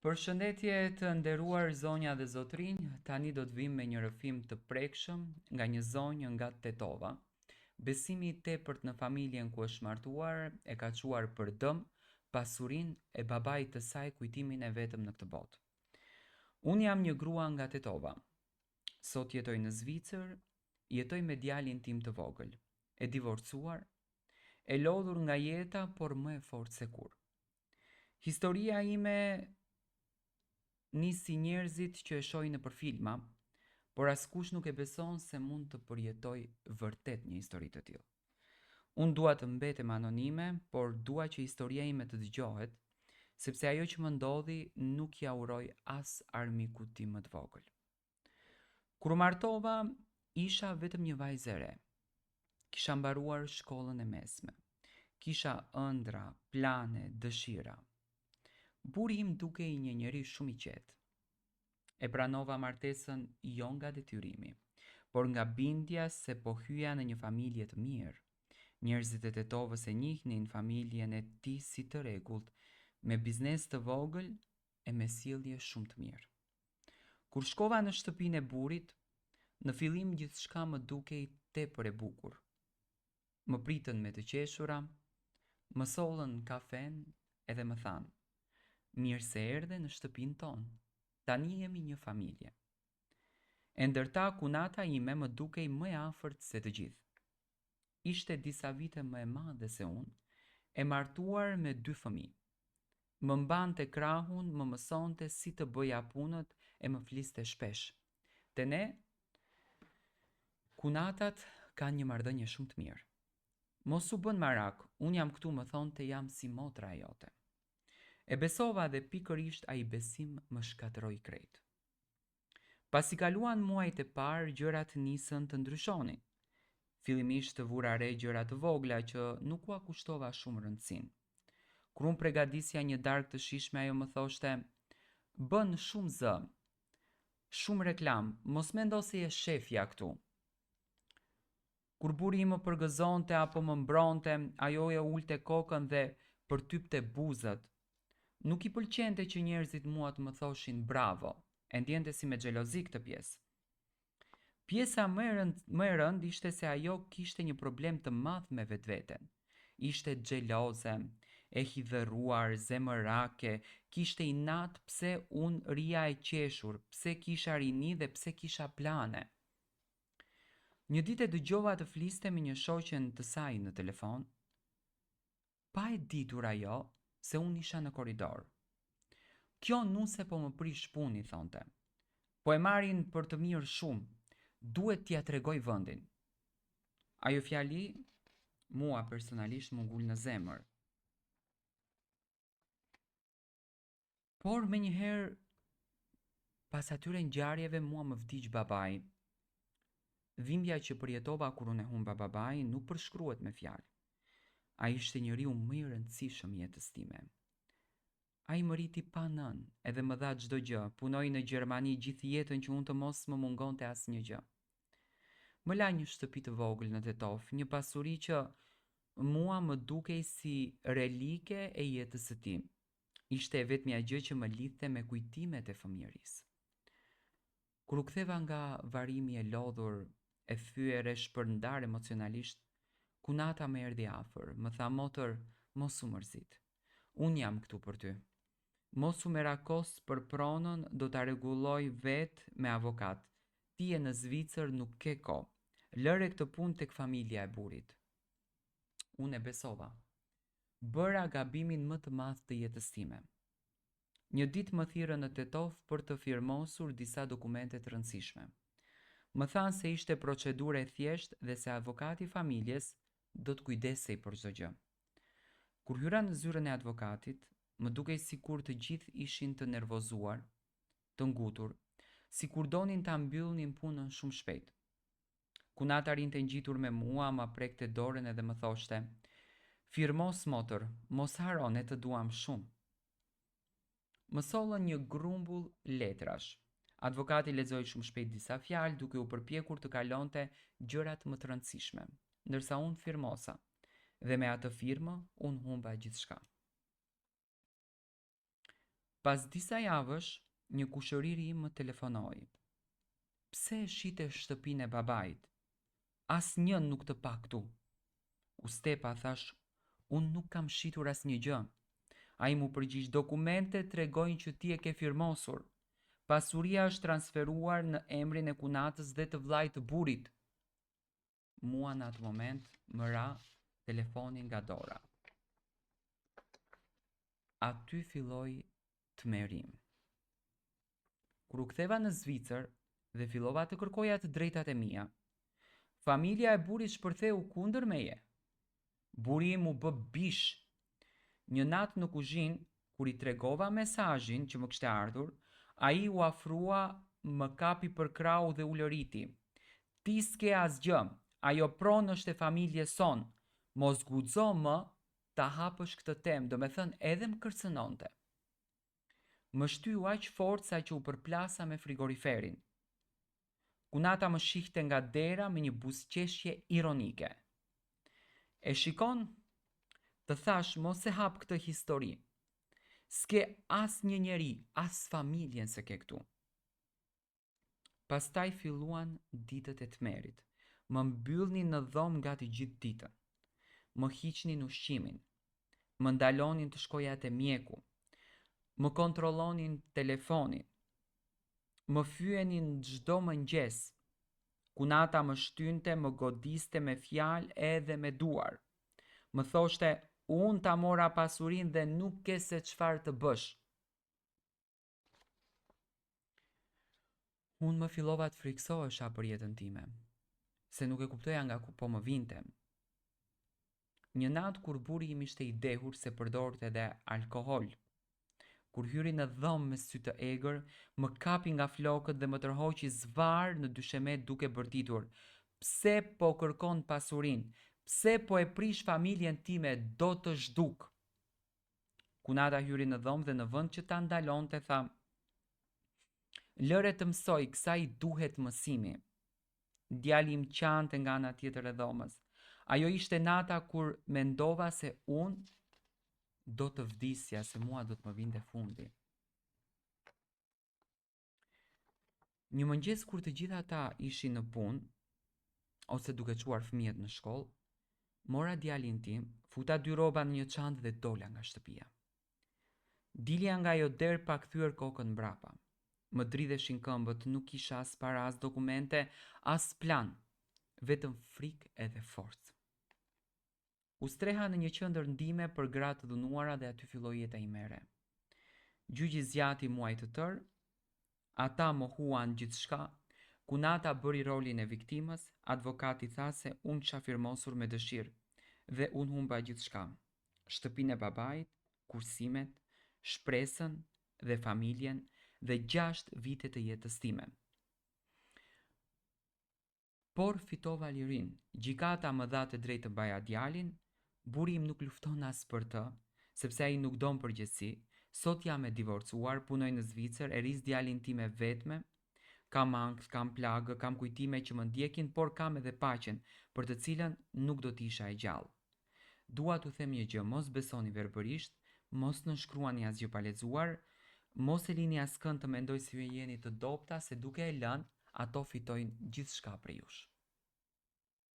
Përshëndetje të nderuar zonja dhe zotërinj, tani do të vijmë me një rrëfim të prekshëm nga një zonjë nga Tetova. Besimi i tepërt në familjen ku është martuar e ka çuar për dëm pasurinë e babait të saj kujtimin e vetëm në këtë botë. Unë jam një grua nga Tetova. Sot jetoj në Zvicër, jetoj me djalin tim të vogël, e divorcuar, e lodhur nga jeta, por më e fortë se kurrë. Historia ime nis si njerëzit që e shohin nëpër filma, por askush nuk e beson se mund të përjetojë vërtet një histori të tillë. Unë dua të mbetem anonime, por dua që historia ime të dëgjohet, sepse ajo që më ndodhi nuk ia uroj as armikut tim më të vogël. Kur u martova, isha vetëm një vajzë e re. Kisha mbaruar shkollën e mesme. Kisha ëndrra, plane, dëshira. Burri im dukej një njeri shumë i qetë. E pranova martesën jo nga detyrimi, por nga bindja se po hyja në një familje të mirë. Njerëzit e Tetovës e njihnin familjen e tij si të rregullt, me biznes të vogël e me sjellje shumë të mirë. Kur shkova në shtëpinë e burrit, në fillim gjithçka më dukej tepër e bukur. Më pritën me të qeshura, më sollën kafenë edhe më thanë, Mirë se erdhe në shtëpinë tonë, tani jemi një familje. E ndër ta kunata ime më dukej më e afërt se të gjithë. Ishte disa vite më e madhe se unë, e martuar me dy fëmijë. Më mbante krahun, më mësonte si të bëja punët e më fliste shpesh. Te ne, kunatat kanë një marrëdhënie shumë të mirë. Mos u bën marak, unë jam këtu më thonte jam si motra e jote. E besova dhe pikërisht ai besim më shkatërroi krejt. Pasi kaluan muajt e parë gjërat nisën të ndryshonin. Fillimisht vura re gjëra të vogla që nuk ua kushtova shumë rëndësinë. Kur unë pregadisja një darkë të shijshme ajo më thoshte, Bën shumë zë, shumë reklamë, mos mendo se je shefja këtu. Kur burri im më përgëzonte apo më mbronte, ajo e ulte kokën dhe përtypte buzët. Nuk i pëlqente që njerëzit mua të më thoshin bravo, e ndjente si me xhelozi këtë pjesë. Pjesa më e rëndë, më e rëndë ishte se ajo kishte një problem të madh me vetveten. Ishte xheloze, e hidhëruar, zemërake, kishte inat pse unë rrija e qeshur, pse kisha rini dhe pse kisha plane. Një ditë e dëgjova të fliste me një shoqen të saj në telefon, pa e ditur ajo se unë isha në korridor. Kjo nuse po më prish punë, i thonte. Po e marrin për të mirë shumë, duhet t'ia tregoj vendin. Ajo fjali, mua personalisht m'u ngul në zemër. Por menjëherë pas atyre ngjarjeve mua më vdiq babai. Dhimbja që përjetova kur unë e humba babain nuk përshkruhet me fjalë. Ai ishte njeriu më i rëndësishëm i jetës time. Ai më rriti pa nënë, edhe më dha çdo gjë, punoi në Gjermani gjithë jetën që unë të mos më mungonte asnjë gjë. Më la një shtëpi të vogël në Tetovë, një pasuri që mua më dukej si relike e jetës së tij. Ishte e vetmja gjë që më lidhte me kujtimet e fëmijërisë. Kur u ktheva nga varrimi e lodhur, e thyer e shpërndarë emocionalisht, kunata më erdhi afër, më tha motër, mos u mërzit. Unë jam këtu për ty. Mos u merakos për pronën, do ta rregulloj vetë me avokat. Ti je në Zvicër nuk ke kohë. Lëre këtë punë tek familja e burrit. Unë e besova. Bëra gabimin më të madh të jetës time. Një ditë më thirrën në Tetovë për të firmosur disa dokumente të rëndësishme. Më thanë se ishte procedurë e thjeshtë dhe se avokati i familjes do të kujdesej për çdo gjë. Kur hyra në zyrën e advokatit, më dukej sikur të gjithë ishin të nervozuar, të ngutur, sikur donin ta mbyllnin punën shumë shpejt. Kunata rrinte ngjitur me mua, ma prekte dorën edhe më thoshte, Firmos motër, mos harro, ne të duam shumë. Më sollën një grumbull letrash. Advokati lexoi shumë shpejt disa fjalë, duke u përpjekur të kalonte gjërat më të rëndësishme, ndërsa unë firmosa. Dhe me atë firmë, unë humba gjithçka. Pas disa javësh, një kushëriri im më telefonoi. Pse e shite shtëpinë e babait? Asnjë nuk të pa këtu. U stepa, thashë, unë nuk kam shitur asnjë gjë. Ai m'u përgjigj, dokumentet tregojnë që ti e ke firmosur. Pasuria është transferuar në emrin e kunatës dhe të vëllait të burrit. Mua në atë moment më ra telefoni nga dora. Aty filloi tmerri im. Kur u ktheva në Zvicër dhe fillova të kërkoja të drejtat e mia, familja e burrit shpërtheu kundër meje. Burri im u bë bishë. Një natë në kuzhinë, kur i tregova mesazhin që më kishte ardhur, ai u afrua, më kapi për krahu dhe ulëriti. Ti s'ke asgjë, ajo pronë është e familjes sonë, mos guxo më ta hapësh këtë temë, domethënë edhe më kërcënonte. Më shtyu aq fort sa që u përplasa me frigoriferin. Kunata më shihte nga dera me një buzëqeshje ironike. E shikon? Të thashë mos e hap këtë histori. S'ke asnjë njeri, as familjen s'e ke këtu. Pastaj filluan ditët e tmerrit. Më mbyllnin në dhomë gati gjithë ditën. Më hiqnin ushqimin. Më ndalonin të shkoja te mjeku. Më kontrollonin telefonin. Më fyenin çdo mëngjes. Kunata më shtynte, më godiste me fjalë edhe me duar. Më thoshte, unë ta mora pasurinë dhe nuk ke se çfarë të bësh. Unë më fillova të frikësohesha për jetën time, se nuk e kuptoja nga ku po më vinte. Një natë kur burri im ishte i dehur se përdorte edhe alkool. Kur hyri në dhomë me sy të egër, më kapi nga flokët dhe më tërhoqi zvarrë në dysheme duke bërtitur, Pse po kërkon pasurinë? Pse po e prish familjen time, do të zhduk. Kunata hyri në dhomë dhe në vend që ta ndalonte tha, Lëre të mësojë, kësaj i duhet mësimi. Djali im qante nga ana tjetër e dhomës. Ajo ishte nata kur mendova se unë do të vdisja, se mua do të më vinte fundi. Një mëngjes kur të gjithë ata ishin në punë ose duke çuar fëmijët në shkollë, mora djalin tim, futa dy rroba në një çantë dhe dola nga shtëpia. Dilja nga ajo derë pa kthyer kokën mbrapa. Më dridheshin këmbët, nuk kisha as para, as dokumente, as plan, vetëm frikë edhe forcë. U streha në një qendër ndihme për gra të dhunuara dhe aty filloi jeta ime e re. Gjyqi zgjati muaj të tërë, ata mohuan gjithçka, kunata bëri rolin e viktimës, advokati tha se unë kisha firmosur me dëshirë dhe unë humba gjithçka. Shtëpinë e babait, kursimet, shpresën dhe familjen dhe 6 vite të jetës time. Por fitova lirinë, gjykata më dha të drejtë të mbaja djalin, burri im nuk lufton as për të, sepse ai nuk don përgjegjësi, sot jam e divorcuar, punoj në Zvicër, e rris djalin tim e vetme, kam ankth, kam plagë, kam kujtime që më ndjekin, por kam edhe paqen, për të cilën nuk do të isha e gjallë. Dua t'u them një gjë, mos besoni verbërisht, mos nënshkruani asgjë pa lexuar, mos e lini askënd të mendojë se ju jeni të dobëta se duke e lënë, ato fitojnë gjithçka prej jush.